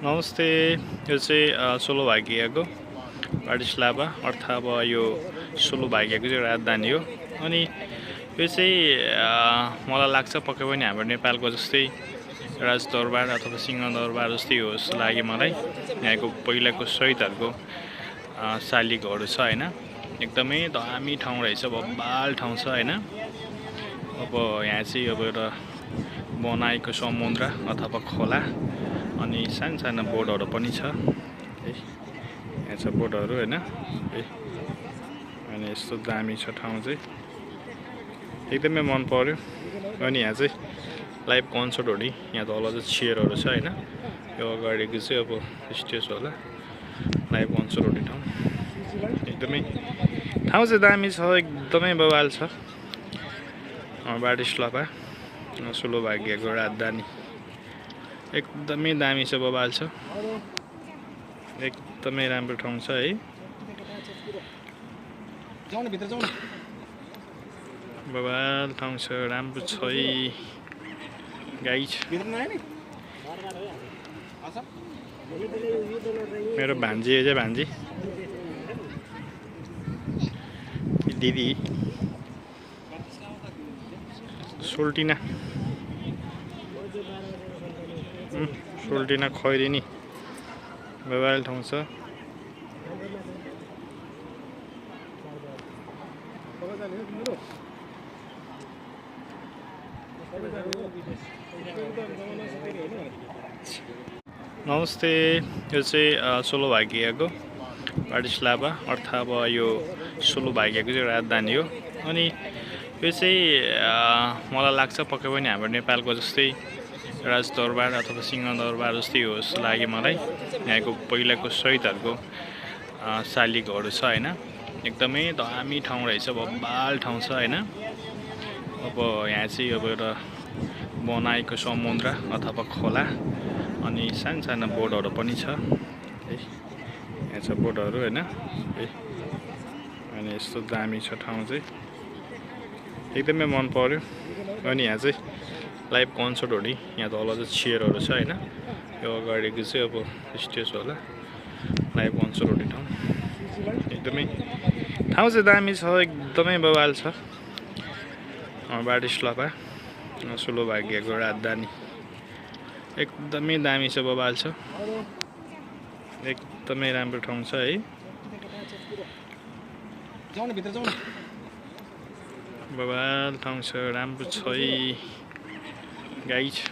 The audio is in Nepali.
नमस्ते। यो चाहिँ सोलो भाग्यको पार्टिस्लाभा अर्थात् अब यो सोलो भाग्यको चाहिँ राजधानी हो। अनि यो चाहिँ मलाई लाग्छ पक्कै पनि हाम्रो नेपालको जस्तै राजदरबार अथवा सिंहदरबार जस्तै हो जस्तो लाग्यो मलाई। यहाँको पहिलाको शहीदहरूको शालिगहरू छ हैन, एकदमै दामी ठाउँ रहेछ, बब्बाल ठाउँ छ हैन। अब यहाँ चाहिँ अब एउटा बनाएको समुद्र अथवा खोला अनि सानो बोटहरू पनि छ है। यहाँ छ बोटहरू हैन है। अनि यस्तो दामी छ ठाउँ चाहिँ, एकदमै मन पर्यो। अनि यहाँ चाहिँ लाइभ कन्सर्टहरू यहाँ तल चाहिँ चेयरहरू छ हैन। यो अगाडिको चाहिँ अब स्टेज होला, लाइभ कन्सर्टहरू ठाउँ एकदमै ठाउँ चाहिँ दामी छ, एकदमै बवाल छ। पार्टिस्लाभा सोलो भाग्यको राजधानी एकदमै दामी छ, बवाल छ, एकदमै राम्रो ठाउँ छ है। बवाल ठाउँ छ, राम्रो छ है। गाई छ, मेरो भान्जी चाहिँ भान्जी दिदी सोल्टिना सोल्टिना खैरिनी, बवाल ठाउँ छ। नमस्ते। यो चाहिँ सोलो भाग्यको पार्टिस्लाभा अर्थात् अब यो सोलो भाग्यको चाहिँ राजधानी हो। अनि यो चाहिँ मलाई लाग्छ पक्कै पनि हाम्रो नेपालको जस्तै राजदरबार अथवा सिंहदरबार जस्तै हो जस्तो लाग्यो मलाई। यहाँको पहिलाको शहीदहरूको शालिगहरू छ हैन, एकदमै दामी ठाउँ रहेछ, बब्बाल ठाउँ छ हैन। अब यहाँ चाहिँ अब एउटा बनाएको समुद्र अथवा खोला अनि सानो बोटहरू पनि छ है। यहाँ छ बोटहरू हैन है। अनि यस्तो दामी छ ठाउँ चाहिँ, एकदमै मन पर्यो। अनि यहाँ चाहिँ लाइभ कन्सर्टहरू यहाँ तल चाहिँ चेयरहरू छ हैन। यो अगाडिको चाहिँ अब स्टेज होला, लाइभ कन्सर्टहरू ठाउँ एकदमै ठाउँ चाहिँ दामी छ, एकदमै बवाल छ। पार्टिस्लाभा सोलो भाग्यको राजधानी एकदमै दामी छ, बवाल छ, एकदमै राम्रो ठाउँ छ है। बवाल ठाउँ छ, राम्रो छ है। गाई छ।